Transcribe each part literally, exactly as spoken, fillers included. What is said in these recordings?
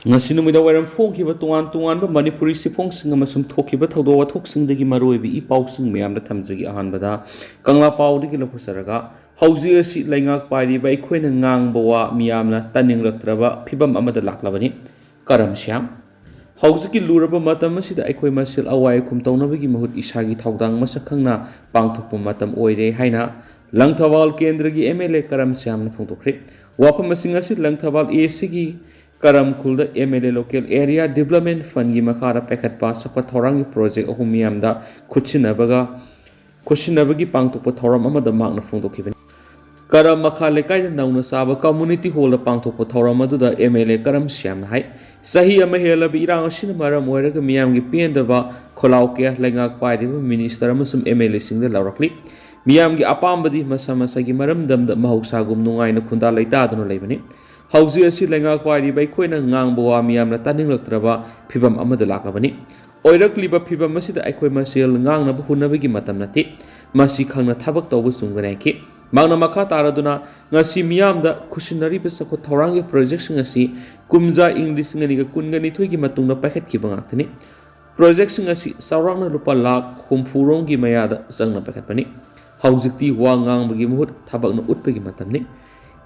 ꯉꯁꯤ ꯅꯨꯃꯤꯗꯥꯡ ꯋꯥꯏꯔꯝ ꯐꯣꯡꯈꯤꯕ ꯇꯣꯉꯥꯟ ꯇꯣꯉꯥꯟꯕ ꯃꯅꯤꯄꯨꯔꯤ ꯆꯦꯐꯣꯡꯁꯤꯡ ꯑꯃꯁꯨꯡ ꯊꯣꯛꯈꯤꯕ ꯊꯧꯗꯣꯛ ꯋꯥꯊꯣꯛꯁꯤꯡꯗꯒꯤ ꯃꯔꯨꯑꯣꯏꯕ ꯏ ꯄꯥꯎꯁꯤꯡ ꯃꯌꯥꯝꯗ ꯊꯝꯖꯒꯦ꯫ ꯑꯍꯥꯟꯕꯗ ꯀꯪꯂꯥ ꯄꯥꯎꯗꯒꯤ ꯂꯧꯈꯠꯆꯔꯒ, ꯍꯧꯖꯤꯛ ꯑꯁꯤ ꯂꯩꯉꯥꯛ ꯄꯥꯏꯔꯤꯕ ꯑꯩꯈꯣꯏꯅ ꯉꯥꯡꯕ ꯋꯥ ꯃꯤꯌꯥꯝꯅ ꯇꯥꯅꯤꯡꯂꯛꯇ꯭ꯔꯕ ꯐꯤꯕꯝ ꯑꯃꯗ ꯂꯥꯛꯂꯕꯅꯤ꯫ ꯀꯔꯝ ꯁ꯭ꯌꯥꯝ, ꯍꯧꯖꯤꯛꯀꯤ ꯂꯨꯔꯕ ꯃꯇꯝ ꯑꯁꯤꯗ ꯑꯩꯈꯣꯏ ꯃꯁꯦꯜ ꯑꯋꯥꯏ ꯑꯈꯨꯝ ꯇꯧꯅꯕꯒꯤ ꯃꯍꯨꯠ ꯏꯁꯥꯒꯤ ꯊꯧꯗꯥꯡ ꯃꯁꯛ ꯈꯪꯅ ꯄꯥꯡꯊꯣꯛꯄ ꯃꯇꯝ ꯑꯣꯏꯔꯦ ꯍꯥꯏꯅ ꯂꯪꯊꯕꯥꯜ ꯀꯦꯟꯗ꯭ꯔꯒꯤ ꯑꯦꯝ ꯑꯦꯜ ꯑꯦ ꯀꯔꯝ ꯁ꯭ꯌꯥꯝꯅ ꯐꯣꯡꯗꯣꯛꯈ꯭ꯔꯦ꯫ ꯋꯥꯐꯝ ꯑꯁꯤꯡ ꯑꯁꯤ ꯂꯪꯊꯕꯥꯜ ꯑꯦ ꯁꯤꯒꯤ ꯀꯔꯝ ꯈꯨꯜꯗ M L A local area development ꯐꯟꯒꯤ ꯃꯈꯥꯗ ꯄꯥꯏꯈꯠꯄ ꯆꯥꯎꯈꯠ ꯊꯧꯔꯥꯡꯒꯤ ꯄ꯭ꯔꯣꯖꯦꯛ ꯑꯍꯨꯝ ꯃꯤꯌꯥꯝꯗ ꯈꯨꯠꯁꯤꯟꯅꯕꯒ, ꯈꯨꯠꯁꯤꯟꯅꯕꯒꯤ ꯄꯥꯡꯊꯣꯛꯄ ꯊꯧꯔꯝ ꯑꯃꯗ ꯃꯍꯥꯛꯅ ꯐꯣꯡꯗꯣꯛꯈꯤꯕꯅꯤ꯫ ꯀꯔꯝ ꯃꯈꯥ ꯂꯩꯀꯥꯏꯗ ꯅꯧꯅ ꯁꯥꯕ ꯀꯝꯃꯨꯅꯤꯇꯤ ꯍꯣꯜꯗ ꯄꯥꯡꯊꯣꯛꯄ ꯊꯧꯔꯝ ꯑꯗꯨꯗ ꯑꯦꯝ ꯑꯦꯜ ꯑꯦ ꯀꯔꯝ ꯁ꯭ꯌꯥꯝꯅ ꯍꯥꯏ, ꯆꯍꯤ ꯑꯃ ꯍꯦꯜꯂꯕ ꯏꯔꯥꯡ ꯑꯁꯤꯅ ꯃꯔꯝ ꯑꯣꯏꯔꯒ ꯃꯤꯌꯥꯝꯒꯤ ꯄꯦꯟꯗꯕ ꯈꯣꯜꯂꯥꯎ ꯀꯌꯥ ꯂꯩꯉꯥꯛ ꯄꯥꯏꯔꯤꯕ ꯃꯤꯅꯤꯁꯇꯔ ꯑꯃꯁꯨꯡ ꯑꯦꯝ ꯑꯦꯜ ꯑꯦꯁꯤꯡꯗ ꯂꯥꯎꯔꯛꯂꯤ꯫ ꯃꯤꯌꯥꯝꯒꯤ ꯑꯄꯥꯝꯕꯗꯤ ꯃꯁꯥ ꯃꯁꯥꯒꯤ ꯃꯔꯝꯗꯝꯗ ꯃꯍꯧꯁꯥꯒꯨꯝ ꯅꯨꯡꯉꯥꯏꯅ ꯈꯨꯟꯗꯥ ꯂꯩꯇꯥꯗꯨꯅ ꯂꯩꯕꯅꯤ꯫ ꯍꯧꯖꯤꯛ ꯑꯁꯤ ꯂꯩꯉꯥꯛ ꯄꯥꯏꯔꯤꯕ ꯑꯩꯈꯣꯏꯅ ꯉꯥꯡꯕ ꯋꯥ ꯃꯤꯌꯥꯝꯅ ꯇꯥꯅꯤꯡꯂꯛꯇ꯭ꯔꯕ ꯐꯤꯕꯝ ꯑꯃꯗ ꯂꯥꯛꯂꯕꯅꯤ꯫ ꯑꯣꯏꯔꯛꯂꯤꯕ ꯐꯤꯕꯝ ꯑꯁꯤꯗ ꯑꯩꯈꯣꯏ ꯃꯁꯦꯜ ꯉꯥꯡꯅꯕ ꯍꯣꯠꯅꯕꯒꯤ ꯃꯇꯝ ꯅꯠꯇꯦ꯫ ꯃꯁꯤ ꯈꯪꯅ ꯊꯕꯛ ꯇꯧꯕ ꯆꯨꯝꯒꯅꯤ ꯍꯥꯏꯈꯤ꯫ ꯃꯍꯥꯛꯅ ꯃꯈꯥ ꯇꯥꯔꯗꯨꯅ, ꯉꯁꯤ ꯃꯤꯌꯥꯝꯗ ꯈꯨꯠꯁꯤꯟꯅꯔꯤꯕ ꯆꯥꯎꯈꯠ ꯊꯧꯔꯥꯡꯒꯤ ꯄ꯭ꯔꯣꯖꯦꯛꯁꯤꯡ ꯑꯁꯤ ꯀꯨꯝꯖꯥ ꯏꯪ ꯂꯤꯁꯤꯡ ꯑꯅꯤꯒ ꯀꯨꯟꯒ ꯅꯤꯊꯣꯏꯒꯤ ꯃꯇꯨꯡꯗ ꯄꯥꯏꯈꯠꯈꯤꯕ ꯉꯥꯛꯇꯅꯤ꯫ ꯄ꯭ꯔꯣꯖꯦꯛꯁꯤꯡ ꯑꯁꯤ ꯆꯥꯎꯔꯥꯛꯅ ꯂꯨꯄꯥ ꯂꯥꯈ ꯍꯨꯝꯐꯨ ꯔꯣꯝꯒꯤ ꯃꯌꯥꯗ ꯆꯪꯅ ꯄꯥꯏꯈꯠꯄꯅꯤ꯫ ꯍꯧꯖꯤꯛꯇꯤ ꯋꯥ ꯉꯥꯡꯕꯒꯤ ꯃꯍꯨꯠ ꯊꯕꯛꯅ ꯎꯠꯄꯒꯤ ꯃꯇꯝꯅꯤ꯫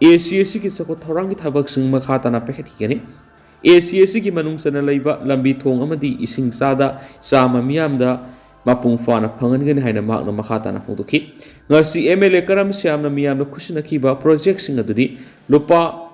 ꯑꯦ ꯁꯤ ꯑꯦꯁ ꯁꯤꯒꯤ ꯆꯥꯎꯈꯠ ꯊꯧꯔꯥꯡꯒꯤ ꯊꯕꯛꯁꯤꯡ ꯃꯈꯥ ꯇꯥꯅ ꯄꯥꯏꯈꯠꯈꯤꯒꯅꯤ꯫ ꯑꯦ ꯁꯤ ꯑꯦꯁ ꯁꯤꯒꯤ ꯃꯅꯨꯡ ꯆꯟꯅ ꯂꯩꯕ ꯂꯝꯕꯤ ꯊꯣꯡ ꯑꯃꯗꯤ ꯏꯁꯤꯡ ꯆꯥꯗ ꯆꯥꯝꯃ ꯃꯤꯌꯥꯝꯗ ꯃꯄꯨꯡ ꯐꯥꯅ ꯐꯪꯍꯟꯒꯅꯤ ꯍꯥꯏꯅ ꯃꯍꯥꯛꯅ ꯃꯈꯥ ꯇꯥꯅ ꯐꯣꯡꯗꯣꯛꯈꯤ꯫ ꯉꯁꯤ ꯑꯦꯝ ꯑꯦꯜ ꯑꯦ ꯀꯔꯝ ꯁ꯭ꯌꯥꯝꯅ ꯃꯤꯌꯥꯝꯅ ꯈꯨꯠꯁꯤꯟꯅꯈꯤꯕ ꯄ꯭ꯔꯣꯖꯦꯛꯁꯤꯡ ꯑꯗꯨꯗꯤ ꯂꯨꯄꯥ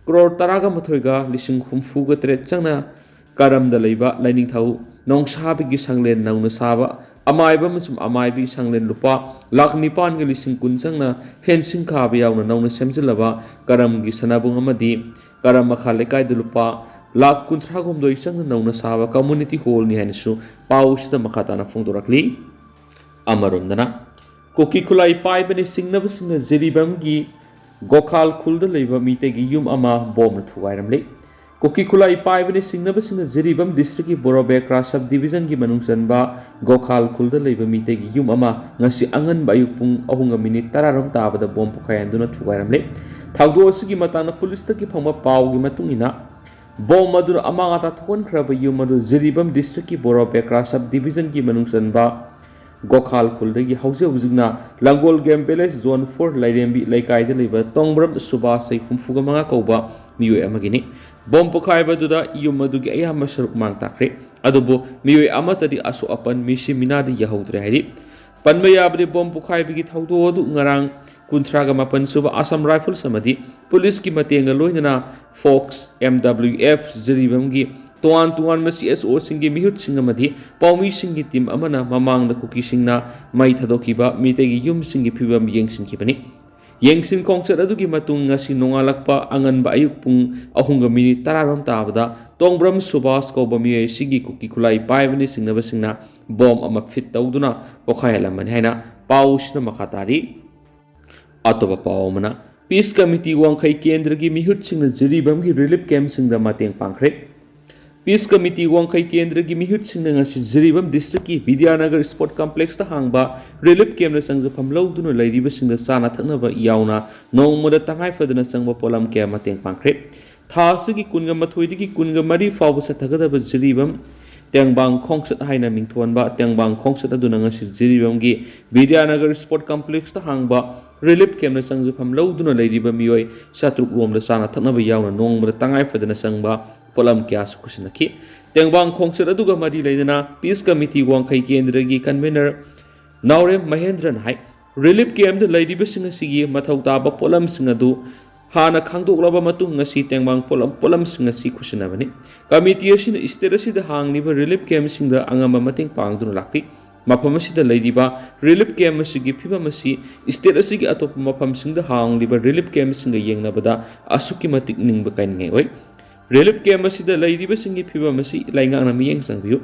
ꯀ꯭ꯔꯣꯔ ꯇꯔꯥꯒ ꯃꯥꯊꯣꯏꯒ ꯂꯤꯁꯤꯡ ꯍꯨꯝꯐꯨꯒ ꯇꯔꯦꯠ ꯆꯪꯅ ꯀꯔꯝꯗ ꯂꯩꯕ ꯂꯥꯏꯅꯤꯡꯊꯧ ꯅꯣꯡꯁꯥꯕꯒꯤ ꯁꯪꯂꯦꯟ ꯅꯧꯅ ꯁꯥꯕ, ꯑꯃꯥꯏꯕ ꯑꯃꯁꯨꯡ ꯑꯃꯥꯏꯕꯤ ꯁꯪꯂꯦꯟ ꯂꯨꯄꯥ ꯂꯥꯈ ꯅꯤꯄꯥꯟꯒ ꯂꯤꯁꯤꯡ ꯀꯨꯟ ꯆꯪꯅ ꯐꯦꯟꯁꯤꯡ ꯈꯥꯕ ꯌꯥꯎꯅ ꯅꯧꯅ ꯁꯦꯝꯖꯤꯜꯂꯕ ꯀꯔꯝꯒꯤ ꯁꯅꯥꯕꯨꯡ ꯑꯃꯗꯤ ꯀꯔꯝ ꯃꯈꯥ ꯂꯩꯀꯥꯏꯗ ꯂꯨꯄꯥ ꯂꯥꯈ ꯀꯨꯟꯊ꯭ꯔꯥꯍꯨꯝꯗꯣꯏ ꯆꯪꯅ ꯅꯧꯅ ꯁꯥꯕ ꯀꯝꯃꯨꯅꯤꯇꯤ ꯍꯣꯜꯅꯤ ꯍꯥꯏꯅꯁꯨ ꯄꯥꯎ ꯑꯁꯤꯗ ꯃꯈꯥ ꯇꯥꯅ ꯐꯣꯡꯗꯣꯔꯛꯂꯤ꯫ ꯑꯃꯔꯣꯝꯗꯅ, ꯀꯨꯀꯤ ꯈꯨꯠꯂꯥꯏ ꯄꯥꯏꯕꯅ ꯆꯤꯡꯅꯕꯁꯤꯡꯅ ꯖꯤꯔꯤꯕꯥꯝꯒꯤ ꯒꯣꯈꯥꯜ ꯈꯨꯜꯗ ꯂꯩꯕ ꯃꯤꯇꯩꯒꯤ ꯌꯨꯝ ꯑꯃ ꯕꯣꯝꯅ ꯊꯨꯒꯥꯏꯔꯝꯂꯦ꯫ ꯀꯨꯀꯤ ꯈꯨꯠꯂꯥꯏ ꯄꯥꯏꯕꯅ ꯆꯤꯡꯅꯕꯁꯤꯡꯅ ꯖꯤꯔꯤꯕꯥꯝ ꯗꯤꯁꯇ꯭ꯔꯤꯛꯀꯤ ꯕꯣꯔꯣꯕꯦꯀ꯭ꯔꯥ ꯁꯕ ꯗꯤꯕꯤꯖꯟꯒꯤ ꯃꯅꯨꯡ ꯆꯟꯕ ꯒꯣꯈꯥꯜ ꯈꯨꯜꯗ ꯂꯩꯕ ꯃꯤꯇꯩꯒꯤ ꯌꯨꯝ ꯑꯃ ꯉꯁꯤ ꯑꯉꯟꯕ ꯑꯌꯨꯛ ꯄꯨꯡ ꯑꯍꯨꯝꯒ ꯃꯤꯅꯤꯠ ꯇꯔꯥꯔꯣꯝ ꯇꯥꯕꯗ ꯕꯣꯝ ꯄꯣꯈꯥꯏꯍꯟꯗꯨꯅ ꯊꯨꯒꯥꯏꯔꯝꯂꯦ꯫ ꯊꯧꯗꯣꯛ ꯑꯁꯤꯒꯤ ꯃꯇꯥꯡꯗ ꯄꯨꯂꯤꯁꯇꯒꯤ ꯐꯪꯕ ꯄꯥꯎꯒꯤ ꯃꯇꯨꯡ ꯏꯟꯅ, ꯕꯣꯝ ꯑꯗꯨꯅ ꯑꯃꯥꯡ ꯑꯇꯥ ꯊꯣꯛꯍꯟꯈ꯭ꯔꯕ ꯌꯨꯝ ꯑꯗꯨ ꯖꯤꯔꯤꯕꯥꯝ ꯗꯤꯁꯇ꯭ꯔꯤꯛꯀꯤ ꯕꯣꯔꯣ ꯕꯦꯀ꯭ꯔꯥ ꯁꯕ ꯗꯤꯕꯤꯖꯟꯒꯤ ꯃꯅꯨꯡ ꯆꯟꯕ ꯒꯣꯈꯥꯜ ꯈꯨꯜꯗꯒꯤ ꯍꯧꯖꯤꯛ ꯍꯧꯖꯤꯛꯅ ꯂꯪꯒꯣꯜ ꯒꯦꯝ ꯚꯤꯂꯦꯖ ꯖꯣꯟ ꯐꯣꯔ ꯂꯥꯏꯔꯦꯝꯕꯤ ꯂꯩꯀꯥꯏꯗ ꯂꯩꯕ ꯇꯣꯡꯕ꯭ꯔꯝ ꯁꯨꯕꯥꯁ ꯆꯍꯤ ꯍꯨꯝꯐꯨꯒ ꯃꯉꯥ ꯀꯧꯕ ꯃꯤꯑꯣꯏ ꯑꯃꯒꯤꯅꯤ꯫ ꯕꯣꯝ ꯄꯣꯈꯥꯏꯕ ꯑꯗꯨꯗ ꯌꯨꯝ ꯑꯗꯨꯒꯤ ꯑꯌꯥꯝꯕ ꯁꯔꯨꯛ ꯃꯥꯡ ꯇꯥꯛꯈ꯭ꯔꯦ꯫ ꯑꯗꯨꯕꯨ ꯃꯤꯑꯣꯏ ꯑꯃꯠꯇꯗꯤ ꯑꯁꯣꯛ ꯑꯄꯟ, ꯃꯤꯁꯤ ꯃꯤꯅꯥꯗꯤ ꯌꯥꯍꯧꯗ꯭ꯔꯦ ꯍꯥꯏꯔꯤ꯫ ꯄꯟꯕ ꯌꯥꯕꯗꯤ ꯕꯣꯝ ꯄꯣꯈꯥꯏꯕꯒꯤ ꯊꯧꯗꯣꯛ ꯑꯗꯨ ꯉꯔꯥꯡ ꯀꯨꯟꯊ꯭ꯔꯥꯒ ꯃꯥꯄꯟ ꯁꯨꯕ ꯑꯁꯥꯝ ꯔꯥꯏꯐꯜꯁ ꯑꯃꯗꯤ ꯄꯨꯂꯤꯁꯀꯤ ꯃꯇꯦꯡꯒ ꯂꯣꯏꯅꯅ ꯐꯣꯛꯁ, ꯑꯦꯝ ꯗꯕ꯭ꯂꯤꯎ ꯑꯦꯐ, ꯖꯤꯔꯤꯕꯥꯝꯒꯤ ꯇꯣꯉꯥꯟ ꯇꯣꯉꯥꯟꯕ ꯁꯤ ꯑꯦꯁ ꯑꯣꯁꯤꯡꯒꯤ ꯃꯤꯍꯨꯠꯁꯤꯡ ꯑꯃꯗꯤ ꯄꯥꯎꯃꯤꯁꯤꯡꯒꯤ ꯇꯤꯝ ꯑꯃꯅ ꯃꯃꯥꯡꯗ ꯀꯨꯀꯤꯁꯤꯡꯅ ꯃꯩ ꯊꯥꯗꯣꯛꯈꯤꯕ ꯃꯤꯇꯩꯒꯤ ꯌꯨꯝꯁꯤꯡꯒꯤ ꯐꯤꯕꯝ ꯌꯦꯡꯁꯤꯟꯈꯤꯕꯅꯤ꯫ ꯌꯦꯡꯁꯤꯟ ꯈꯣꯡꯆꯠ ꯑꯗꯨꯒꯤ ꯃꯇꯨꯡ ꯉꯁꯤ ꯅꯣꯡꯉꯥꯜꯂꯛꯄ ꯑꯉꯟꯕ ꯑꯌꯨꯛ ꯄꯨꯡ ꯑꯍꯨꯝꯒ ꯃꯤꯅꯤꯠ ꯇꯔꯥꯔꯣꯝ ꯇꯥꯕꯗ ꯇꯣꯡꯕ꯭ꯔꯝ ꯁꯨꯕꯥꯁ ꯀꯧꯕ ꯃꯤꯑꯣꯏ ꯑꯁꯤꯒꯤ ꯀꯨꯀꯤ ꯈꯨꯠꯂꯥꯏ ꯄꯥꯏꯕꯅꯤ ꯆꯤꯡꯅꯕꯁꯤꯡꯅ ꯕꯣꯝ ꯑꯃ ꯐꯤꯠ ꯇꯧꯗꯨꯅ ꯄꯣꯈꯥꯏꯍꯜꯂꯝꯕꯅꯤ ꯍꯥꯏꯅ ꯄꯥꯎꯁꯤꯅ ꯃꯈꯥ ꯇꯥꯔꯤ꯫ ꯑꯇꯣꯞꯄ ꯄꯥꯎ ꯑꯃꯅ, ꯄꯤꯁ ꯀꯃꯤꯇꯤ ꯋꯥꯡꯈꯩ ꯀꯦꯟꯗ꯭ꯔꯒꯤ ꯃꯤꯍꯨꯠꯁꯤꯡꯅ ꯖꯤꯔꯤꯕꯥꯝꯒꯤ ꯔꯤꯂꯤꯐ ꯀꯦꯝꯞꯁꯤꯡꯗ ꯃꯇꯦꯡ ꯄꯥꯡꯈ꯭ꯔꯦ꯫ ꯄꯤꯁ ꯀꯃꯤꯇꯤ ꯋꯥꯡꯈꯩ ꯀꯦꯟꯗ꯭ꯔꯒꯤ ꯃꯤꯍꯨꯠꯁꯤꯡꯅ ꯉꯁꯤ ꯖꯤꯔꯤꯕꯥꯝ ꯗꯤꯁꯇ꯭ꯔꯤꯛꯀꯤ ꯕꯤꯗ꯭ꯌꯥꯅꯒꯔ ꯁ꯭ꯄꯣꯔꯠ ꯀꯝꯄ꯭ꯂꯦꯛꯁꯇ ꯍꯥꯡꯕ ꯔꯤꯂꯤꯐ ꯀꯦꯝꯞꯅ ꯆꯪꯖꯐꯝ ꯂꯧꯗꯨꯅ ꯂꯩꯔꯤꯕꯁꯤꯡꯗ ꯆꯥꯅ ꯊꯛꯅꯕ ꯌꯥꯎꯅ ꯅꯣꯡꯃꯗ ꯇꯉꯥꯏ ꯐꯗꯅ ꯆꯪꯕ ꯄꯣꯠꯂꯝ ꯀꯌꯥ ꯃꯇꯦꯡ ꯄꯥꯡꯈ꯭ꯔꯦ꯫ ꯊꯥ ꯑꯁꯤꯒꯤ ꯀꯨꯟꯒ ꯃꯥꯊꯣꯏꯗꯒꯤ ꯀꯨꯟꯒ ꯃꯔꯤ ꯐꯥꯎꯕ ꯆꯠꯊꯒꯗꯕ ꯖꯤꯔꯤꯕꯥꯝ ꯇꯦꯡꯕꯥꯡ ꯈꯣꯡꯆꯠ ꯍꯥꯏꯅ ꯃꯤꯡꯊꯣꯟꯕ ꯇꯦꯡꯕꯥꯡ ꯈꯣꯡꯆꯠ ꯑꯗꯨꯅ ꯉꯁꯤ ꯖꯤꯔꯤꯕꯥꯝꯒꯤ ꯕꯤꯗ꯭ꯌꯥꯅꯒꯔ ꯁ꯭ꯄꯣꯔꯠ ꯀꯝꯄ꯭ꯂꯦꯛꯁꯇ ꯍꯥꯡꯕ ꯔꯤꯂꯤꯐ ꯀꯦꯝꯞꯅ ꯆꯪꯖꯐꯝ ꯂꯧꯗꯨꯅ ꯂꯩꯔꯤꯕ ꯃꯤꯑꯣꯏ ꯆꯥꯇ꯭ꯔꯨꯛ ꯔꯣꯝꯗ ꯆꯥꯅ ꯊꯛꯅꯕ ꯌꯥꯎꯅ ꯅꯣꯡꯃꯗ ꯇꯉꯥꯏ ꯐꯗꯅ ꯆꯪꯕ ꯄꯣꯠꯂꯝ ꯀꯌꯥꯁꯨ ꯈꯨꯠꯁꯤꯟꯅꯈꯤ꯫ ꯇꯦꯡꯕꯥꯡ ꯈꯣꯡꯆꯠ ꯑꯗꯨꯒ ꯃꯔꯤ ꯂꯩꯅꯅ ꯄꯤꯁ ꯀꯃꯤꯇꯤ ꯋꯥꯡꯈꯩ ꯀꯦꯟꯗ꯭ꯔꯒꯤ ꯀꯟꯚꯦꯅꯔ ꯅꯥꯎꯔꯦꯝ ꯃꯍꯦꯟꯗ꯭ꯔꯅ ꯍꯥꯏ, ꯔꯤꯂꯤꯐ ꯀꯦꯝꯞꯇ ꯂꯩꯔꯤꯕꯁꯤꯡ ꯑꯁꯤꯒꯤ ꯃꯊꯧ ꯇꯥꯕ ꯄꯣꯠꯂꯝꯁꯤꯡ ꯑꯗꯨ ꯍꯥꯟꯅ ꯈꯪꯗꯣꯛꯂꯕ ꯃꯇꯨꯡ ꯉꯁꯤ ꯇꯦꯡꯕꯥꯡ ꯄꯣꯠꯂꯝ, ꯄꯣꯠꯂꯝꯁꯤꯡ ꯑꯁꯤ ꯈꯨꯠꯁꯤꯟꯅꯕꯅꯤ꯫ ꯀꯃꯤꯇꯤ ꯑꯁꯤꯅ ꯁ꯭ꯇꯦꯠ ꯑꯁꯤꯗ ꯍꯥꯡꯂꯤꯕ ꯔꯤꯂꯤꯐ ꯀꯦꯝꯞꯁꯤꯡꯗ ꯑꯉꯝꯕ ꯃꯇꯦꯡ ꯄꯥꯡꯗꯨꯅ ꯂꯥꯛꯂꯤ꯫ ꯃꯐꯝ ꯑꯁꯤꯗ ꯂꯩꯔꯤꯕ ꯔꯤꯂꯤꯐ ꯀꯦꯝꯞ ꯑꯁꯤꯒꯤ ꯐꯤꯕꯝ ꯑꯁꯤ ꯁ꯭ꯇꯦꯠ ꯑꯁꯤꯒꯤ ꯑꯇꯣꯞꯄ ꯃꯐꯝꯁꯤꯡꯗ ꯍꯥꯡꯂꯤꯕ ꯔꯤꯂꯤꯐ ꯀꯦꯝꯞꯁꯤꯡꯒ ꯌꯦꯡꯅꯕꯗ ꯑꯁꯨꯛꯀꯤ ꯃꯇꯤꯛ ꯅꯤꯡꯕ ꯀꯥꯏꯅꯤꯡꯉꯥꯏ ꯑꯣꯏ꯫ ꯔꯤꯂꯤꯐ ꯀꯦꯝꯞ ꯑꯁꯤꯗ ꯂꯩꯔꯤꯕꯁꯤꯡꯒꯤ ꯐꯤꯕꯝ ꯑꯁꯤ ꯂꯩꯉꯥꯛꯅ ꯃꯤꯠꯌꯦꯡ ꯆꯪꯕꯤꯌꯨ꯫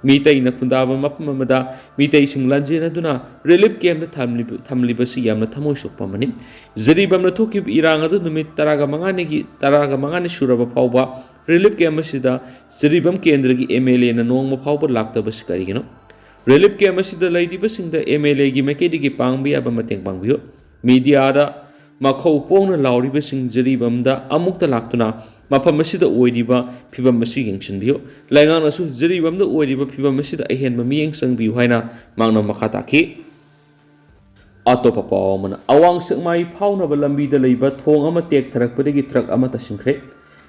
ꯃꯤꯇꯩꯅ ꯈꯨꯟꯗꯥꯕ ꯃꯐꯝ ꯑꯃꯗ ꯃꯤꯇꯩꯁꯤꯡ ꯂꯥꯟꯖꯦꯟꯅꯗꯨꯅ ꯔꯤꯂꯤꯐ ꯀꯦꯝꯞꯇ ꯊꯝꯂꯤꯕ, ꯊꯝꯂꯤꯕꯁꯤ ꯌꯥꯝꯅ ꯊꯃꯣꯏ ꯁꯣꯛꯄ ꯑꯃꯅꯤ꯫ ꯖꯤꯔꯤꯕꯥꯝꯗ ꯊꯣꯛꯈꯤꯕ ꯏꯔꯥꯡ ꯑꯗꯨ ꯅꯨꯃꯤꯠ ꯇꯔꯥꯒ ꯃꯉꯥꯅꯤꯒꯤ, ꯇꯔꯥꯒ ꯃꯉꯥꯅꯤ ꯁꯨꯔꯕ ꯐꯥꯎꯕ ꯔꯤꯂꯤꯐ ꯀꯦꯝꯞ ꯑꯁꯤꯗ ꯖꯤꯔꯤꯕꯥꯝ ꯀꯦꯟꯗ꯭ꯔꯒꯤ ꯑꯦꯝ ꯑꯦꯜ ꯑꯦꯅ ꯅꯣꯡꯃ ꯐꯥꯎꯕ ꯂꯥꯛꯇꯕꯁꯤ ꯀꯔꯤꯒꯤꯅꯣ? ꯔꯤꯂꯤꯐ ꯀꯦꯝꯞ ꯑꯁꯤꯗ ꯂꯩꯔꯤꯕꯁꯤꯡꯗ ꯑꯦꯝ ꯑꯦꯜ ꯑꯦꯒꯤ ꯃꯥꯏꯀꯩꯗꯒꯤ ꯄꯥꯡꯕ ꯌꯥꯕ ꯃꯇꯦꯡ ꯄꯥꯡꯕꯤꯌꯨ꯫ ꯃꯤꯗꯤꯌꯥꯗ ꯃꯈꯧ ꯄꯣꯡꯅ ꯂꯥꯎꯔꯤꯕꯁꯤꯡ ꯖꯤꯔꯤꯕꯥꯝꯗ ꯑꯃꯨꯛꯇ ꯂꯥꯛꯇꯨꯅ ꯃꯐꯝ ꯑꯁꯤꯗ ꯑꯣꯏꯔꯤꯕ ꯐꯤꯕꯝ ꯑꯁꯤ ꯌꯦꯡꯁꯤꯟꯕꯤꯌꯨ꯫ ꯂꯩꯉꯥꯛꯅꯁꯨ ꯖꯤꯔꯤꯕꯥꯝꯗ ꯑꯣꯏꯔꯤꯕ ꯐꯤꯕꯝ ꯑꯁꯤꯗ ꯑꯍꯦꯟꯕ ꯃꯤꯠꯌꯦꯡ ꯆꯪꯕꯤꯌꯨ ꯍꯥꯏꯅ ꯃꯍꯥꯛꯅ ꯃꯈꯥ ꯇꯥꯈꯤ꯫ ꯑꯇꯣꯞꯄ ꯄꯥꯎ ꯑꯃꯅ, ꯑꯋꯥꯡ ꯁꯦꯛꯃꯥꯏ ꯐꯥꯎꯅꯕ ꯂꯝꯕꯤꯗ ꯂꯩꯕ ꯊꯣꯡ ꯑꯃ ꯇꯦꯛꯊꯔꯛꯄꯗꯒꯤ ꯇ꯭ꯔꯛ ꯑꯃ ꯇꯥꯁꯤꯟꯈ꯭ꯔꯦ꯫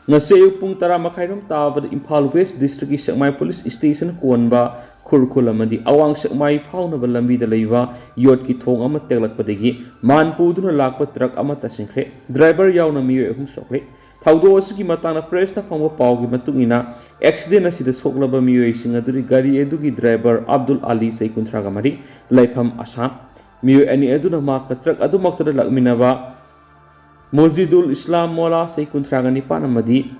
ꯉꯁꯤ ꯑꯌꯨꯛ ꯄꯨꯡ ꯇꯔꯥ ꯃꯈꯥꯏꯔꯣꯝ ꯇꯥꯕꯗ ꯏꯝꯐꯥꯜ ꯋꯦꯁ ꯗꯤꯁꯇ꯭ꯔꯤꯛꯀꯤ ꯁꯦꯛꯃꯥꯏ ꯄꯨꯂꯤꯁ ꯁ꯭ꯇꯦꯁꯟ ꯀꯣꯟꯕ ꯈꯨꯔꯈꯨꯜ ꯑꯃꯗꯤ ꯑꯋꯥꯡ ꯁꯦꯛꯃꯥꯏ ꯐꯥꯎꯅꯕ ꯂꯝꯕꯤꯗ ꯂꯩꯕ ꯌꯣꯠꯀꯤ ꯊꯣꯡ ꯑꯃ ꯇꯦꯛꯂꯛꯄꯗꯒꯤ ꯃꯥꯟ ꯄꯨꯗꯨꯅ ꯂꯥꯛꯄ ꯇ꯭ꯔꯛ ꯑꯃ ꯇꯥꯁꯤꯟꯈ꯭ꯔꯦ꯫ ꯗ꯭ꯔꯥꯏꯚꯔ ꯌꯥꯎꯅ ꯃꯤꯑꯣꯏ ꯑꯍꯨꯝ ꯁꯣꯛꯂꯦ꯫ ꯊꯧꯗꯣꯛ ꯑꯁꯤꯒꯤ ꯃꯇꯥꯡꯗ ꯄ꯭ꯔꯦꯁꯇ ꯐꯪꯕ ꯄꯥꯎꯒꯤ ꯃꯇꯨꯡ ꯏꯟꯅ, ꯑꯦꯛꯁꯤꯗꯦꯟ ꯑꯁꯤꯗ ꯁꯣꯛꯂꯕ ꯃꯤꯑꯣꯏꯁꯤꯡ ꯑꯗꯨꯗꯤ ꯒꯥꯔꯤ ꯑꯗꯨꯒꯤ ꯗ꯭ꯔꯥꯏꯚꯔ ꯑꯕꯗꯨꯜ ꯑꯂꯤ, ꯆꯍꯤ ꯀꯨꯟꯊ꯭ꯔꯥꯒ ꯃꯔꯤ, ꯂꯩꯐꯝ ꯑꯁꯥꯝ꯫ ꯃꯤꯑꯣꯏ ꯑꯅꯤ ꯑꯗꯨꯅ ꯃꯍꯥꯛꯀ ꯇ꯭ꯔꯛ ꯑꯗꯨꯃꯛꯇꯗ ꯂꯥꯛꯃꯤꯟꯅꯕ ꯃꯨꯖꯤꯗꯨꯜ ꯏꯁꯂꯥꯝ ꯃꯣꯂꯥ, ꯆꯍꯤ ꯀꯨꯟꯊ꯭ꯔꯥꯒ ꯅꯤꯄꯥꯟ ꯑꯃꯗꯤ